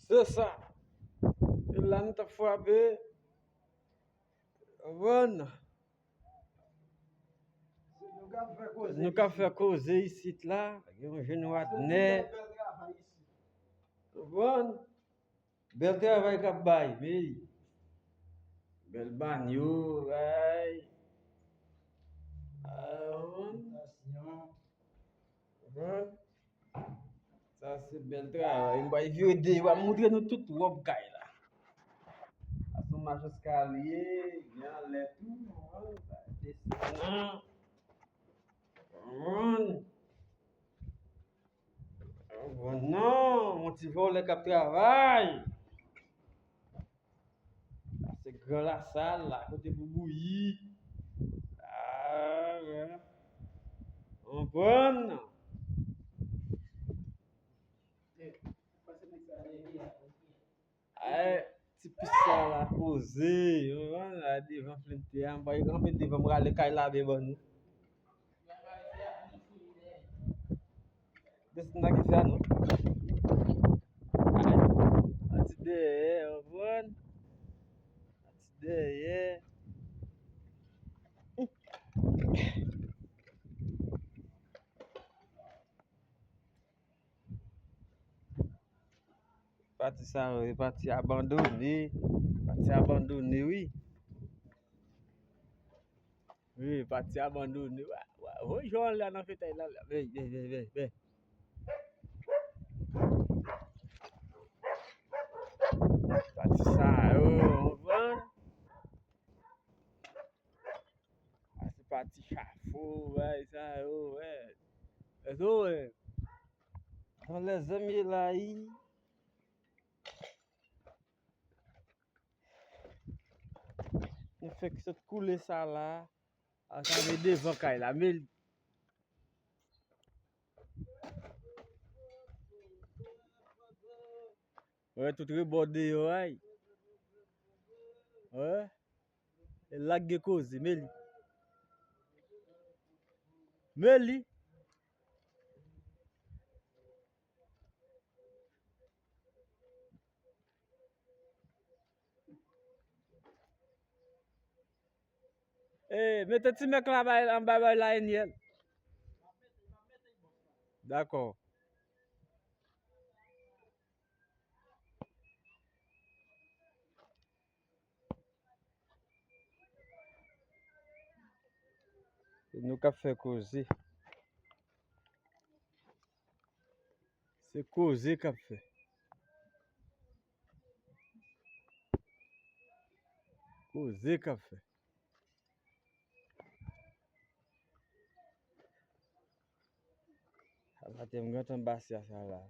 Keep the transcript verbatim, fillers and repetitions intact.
Se sa. E la nou t ap frape. Konprann? Nou ka fè koze. Nou ka fè koze isit la. Gen yon jèn Wadnè. Konprann? Bèl travay k ap bay, men. Bèl banyo, ay. Ah, konprann? Sa se bèl travay. M pral vire de, m ap montre nou tout wòb kay la. Sa se yon mach eskalye, gen anlè tou, desann nan. Konprann? Konprann non, yon ti vòlè k ap travay. Sa se gran lasal la, kote pou bouyi. Ah, konprann? Ay, ti pis sa la poze. Konprann? La devan flente a, m pa kanpe devan, m rale kay la devan nou. Desann nan ki fè a non. Ay, pati dèyè, konprann? Pati dèyè. Pati sa yo, e pati abandone. Pati abandone, wi. Wi, pati abandone. Wa, wa, woy, jò la nan fetèy la. Vey, vey, vey, vey, vey. Pati sa yo, konprann? A se pati chafo, bay sa yo, wè. Èske w wè? Anlè zanmi la, wi. Nou fèk sot koule sa la. A sa vle devan kay la, men wè, tout rebò deyò, ay. Wè. E la k gen koze, men li. Men li. E, mete ti mèk la bay, anba bay la, Eniel. Dakò. Se nou k ap fè koze. Se koze k ap fè. Koze k ap fè. Sa maten m gentan basya sa la.